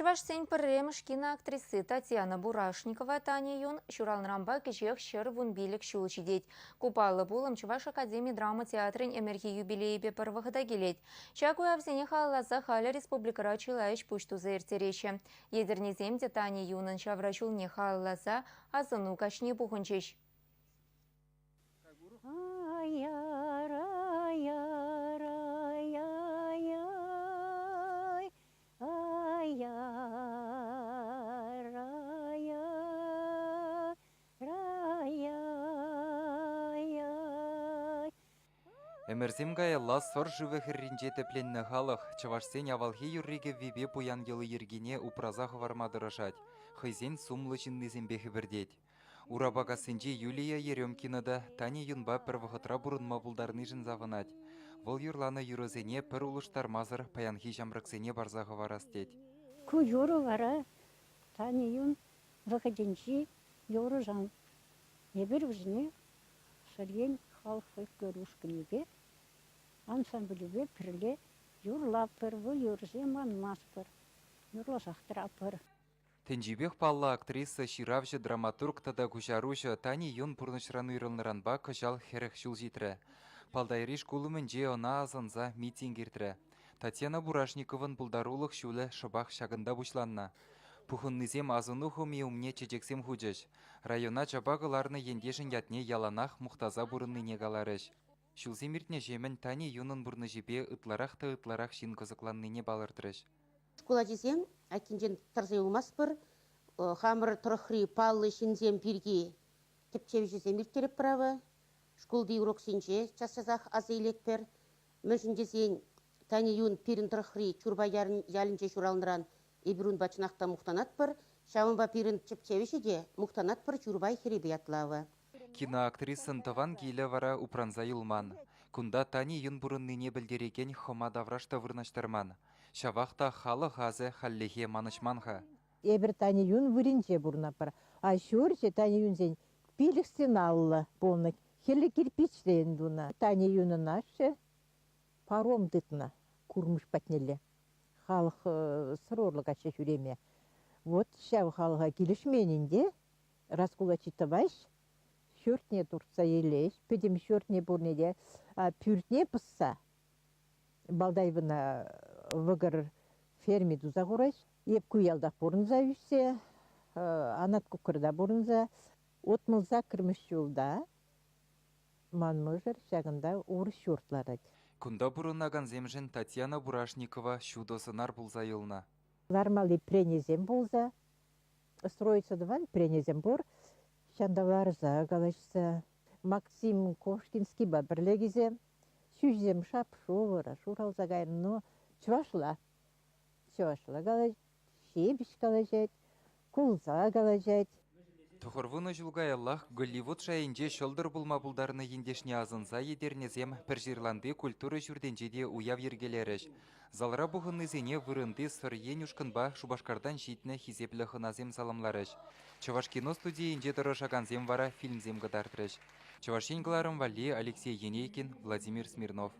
Чӑвашсен пӗрремӗш киноактриси Татьяна Бурашникова Таня Юн ҫуралнӑранпа кӗҫех 115 ҫул ҫитет. Ку паллӑ пулӑм Чӑваш академи драма театрӗн ӗмӗрхи юбилейӗпе пӗр вӑхӑта килет. Ҫак уявсене халалласа халӗ республикӑра чылай ӗҫ-пуҫ туса ирттереҫҫӗ. Етӗрнесем те Таня Юнӑн ҫавра ҫулне халалласа асӑну каҫне пухӑнчӗҫ. Ӗмӗрсем каялла Сӑр шывӗ хӗрринче тӗпленнӗ халӑх чӑвашсен авалхи юрри-кӗввипе пуян йӑли-йӗркине упраса хӑварма тӑрӑшать, хӑйсен сумлӑ ҫыннисемпе хӗпӗртет. Урапакассинчи Юлия Еремкина та Таня Юнпа пӗр вӑхӑтра пурӑнма пултарнишӗн савӑнать. Вӑл юрланӑ юрӑсене пӗр улӑштармасӑр паянхи ҫамрӑксене парса хӑварас тет. Ку юрӑ вара Таня Юн вӑхӑтӗнчи юрӑран. Эпир вӗсене Сӑрьен халӑх фольклор ушкӑнӗпе, ансамблӗпе пӗрле юрлатпӑр, вӑл юрӑсем манмастпӑр, юрласах тӑратпӑр. Тӗнчипех паллӑ актриса, ҫыравҫӑ, драматург тата куҫаруҫӑ Тани Юн пурнӑҫран уйрӑлнӑранпа кӑҫал 40 ҫул ҫитрӗ. Палтайри шкул умӗнче ӑна асӑнса митинг иртрӗ. Татьяна Бурашниковӑн пултарулӑх ҫулӗ шӑпах ҫакӑнта пуҫланнӑ. Пухӑннисем асӑну хӑми умне чечексем хучӗҫ. Района чапа кӑларнӑ ентешӗн ятне яланах мухтаса пурӑннине каларӗҫ. Ҫулсем иртнӗҫемӗн Тани Юнӑн пурнӑҫӗпе ытларах та ытларах ҫын кӑсӑкланнине палӑртрӗҫ. Шкул ачисем айккинчен тӑрса юлмастпӑр. Хамӑр тӑрӑхри паллӑ ҫынсем пирки тӗпчевҫӗсем ирттеретпӗр авӑ. Шкулти уроксенче час-часах аса илетпӗр. Мӗншӗн тесен Таня Юн пирӗн тӑрӑхри Чурпай ялӗнче ҫуралнӑран эпир унпа чӑнах та мухтанатпӑр. Ҫавӑнпа пирӗн тӗпчевҫӗ те мухтанатпӑр Чурпай хӗрӗпе ятлӑ авӑ. Киноактрисӑн тӑван килӗ вара упранса юлман. Кунта Тани Юн пурӑннине пӗлтерекен хӑма тавраш та вырнаҫтарман. Ҫавах та халӑх асӗ хальлӗхе манӑҫман-ха. Эпир Тани Юн вырӑнче пурӑнатпӑр. А ҫурчӗ Тани Юнсен пилӗк стеналлӑ пулнӑ, хӗрлӗ кирпӗчрен тунӑ. Тани Юнӑн ашшӗ паром тытнӑ Курмыш патнелле. Халӑх сӑр урлӑ каҫса ҫӳреме. Вот ҫав халӑха килӗшмен ӗнтӗ. Раскулачить тӑваҫ, ҫуртне туртса илеҫ, пӗтӗм ҫуртне пурне те пӳртне пӑсса Балдаевӑна вӑкӑр ферми туса хураҫ. Эп ку ялтах пурӑнса ӳссе, Анат Кукӑрта пурӑнса, 68-мӗш ҫулта ман мӑшӑр ҫакӑнта урӑх ҫурт ларать. Кунта пурӑнакансемшӗн Татьяна Бурашникова ҫутӑ сӑнар пулса юлнӑ. Лармалли пренисем пулса, строиться тӑван пренисем пур. Ҫанта ларса калаҫса Максим Кошкинскийпа пӗрле килсе ҫӳҫсем шап-шурӑ, шуралса кайнӑ, но чӑвашла. Чӑвашла калаҫ, ҫепӗҫ калаҫать, кулса калаҫать. 90 ҫул каяллах Голливуд шайӗнче ҫӑлтӑр пулма пултарнӑ ентешне асӑнса Етӗрнесем Пӗрҫырланти культура ҫуртӗнче те уяв йӗркелерӗҫ. Залра пухӑннисене вырӑнти Сӑр Ен ушкӑнпа Шупашкартан ҫитнӗ хисеплӗ хӑнасем саламларӗҫ. Чӑвашкино студийӗнче тӑрӑшакансем вара фильмсем кӑтартрӗҫ. Чӑваш Ен кӑларӑм валли Алексей Енейкин, Владимир Смирнов.